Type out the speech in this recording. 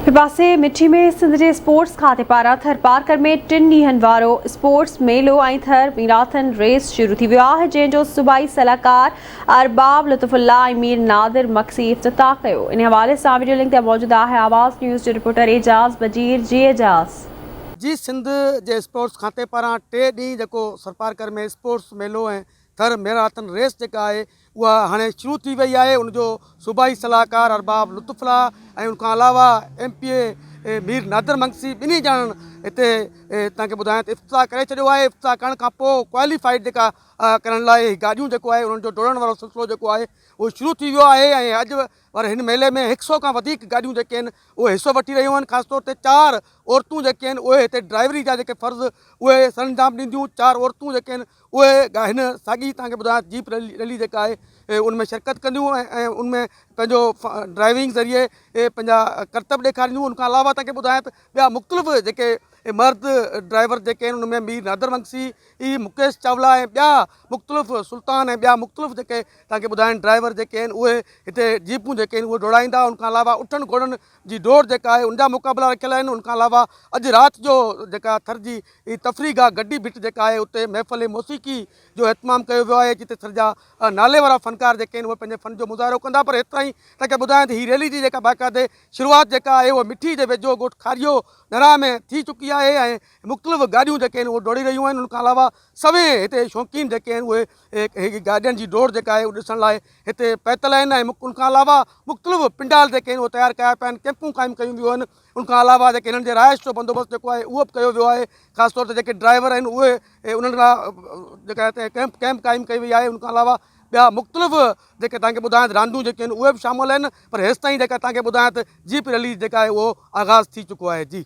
ٻئي پاسي مٺي ۾ سنڌ جي اسپورٽس کاتي پاران ٿرپارڪر ۾ ٽن ڏينهن وارو اسپورٽس ميلو ۽ ٿر ميراٿن ريس شروع ٿي ويو آهي جنهن جو صوبائي صلاحڪار ارباب لطف الله ۽ مير نادر مگسي افتتاح ڪيو ان حوالي سان وڊيو لنڪ تي موجود آهي آواز نيوز جو رپورٽر اعجاز بجير جي اعجاز. جي سنڌ جي اسپورٽس کاتي پاران ٽي ڏينهن جيڪو ٿرپارڪر ۾ اسپورٽس ميلو ۽ ٿر ميراٿن ريس جيڪا آهي اها هاڻي شروع ٿي وئي آهي ان جو صوبائي صلاحڪار ارباب لطف الله ۽ ان کان علاوه M P A Mir Nadir Magsi ٻنهي ڄڻن هتي توهان کي ٻڌايان ته افتتاح ڪري ڇڏيو آهي افتتاح ڪرڻ کان پوء ڪواليفائيڊ جيڪا ڪرڻ لاء هي گاڏيون جيڪو آهي انهن جو ڊوڙڻ وارو سلسلو جيڪو آهي اهو شروع ٿي ويو آهي ۽ اڄ واري هن ميلي ۾ هڪ سئو کان وڌيڪ گاڏيون جيڪي آهن اهي حصو وٺي رهيون آهن خاص طور تي چار عورتون جيڪي آهن اهي هتي ڊرائيوري جا جيڪي فرض اهي سرانجام ڏينديون چار عورتون جيڪي آهن اهي هن ساڳي توهان کي ٻڌايان جيپ ريلي جيڪا آهي ان ۾ شرڪت ڪنديون ۽ ان ۾ پنهنجو ڊرائيونگ ذريعي پنهنجا ڪرتب ڏيکارينديون ان کان علاوه توهان کي ٻڌايان ته ٻيا مختلف جيڪي مرد ڊرائيور جيڪي آهن ان ۾ مير نادر مگسي مڪيش چاولا ۽ ٻيا مختلف سلطان ۽ ٻيا مختلف جيڪي توهان کي ٻڌايان ڊرائيور جيڪي آهن اهي هتي جيپون جيڪي آهن اهي ڊوڙائيندا ان کان علاوه اٺن گهوڙن جي ڊوڙ جيڪا آهي ان جا مقابلا رکيل آهن ان کان علاوه اڄ رات جو جيڪا ٿر جي تفريح گاهه گڊي ڀٽ جيڪا آهي اتي محفل موسيقي جو اهتمام ڪيو ويو آهي جتي ٿر جا نالي وارا فنڪار جيڪي آهن اهي پنهنجي فن جو مظاهرو ڪندا پر هيستائين توهان کي ٻڌايان ته هي ريلي جي جيڪا باقاعدي شروعات جيڪا آهي اها مٺي جي ويجهو ڳوٺ کاريو نرا ۾ ٿي چڪي آهي ۽ مختلف گاڏيون جيڪي آهن اهي ڊوڙي رهيون آهن ان کان علاوه سوين هتي شوقين جيڪي آهن اهي هي گاڏين جي ڊوڙ جيڪا آهي اهو ڏسڻ لاء هتي پهتل آهن ۽ ان کان علاوه مختلف پنڊال جيڪي آهن اهي تيار ڪيا پيا آهن ڪيمپون قائم ڪيون ويون آهن ان کان علاوه جيڪي هنن جي رهائش جو بندوبست جيڪو آهي اهو به ڪيو ويو آهي خاص طور تي جيڪي ڊرائيور آهن اهي انهن لاء جيڪا هتي ڪيمپ ڪيمپ قائم ڪئي وئي آهي ان کان علاوه ٻيا مختلف جيڪي توهان کي ٻڌايان ته رانديون جيڪي آهن اهي به شامل آهن پر هيستائين جيڪا توهان کي ٻڌايان ته جيپ ريلي جيڪا آهي اهو آغاز ٿي چڪو آهي جي.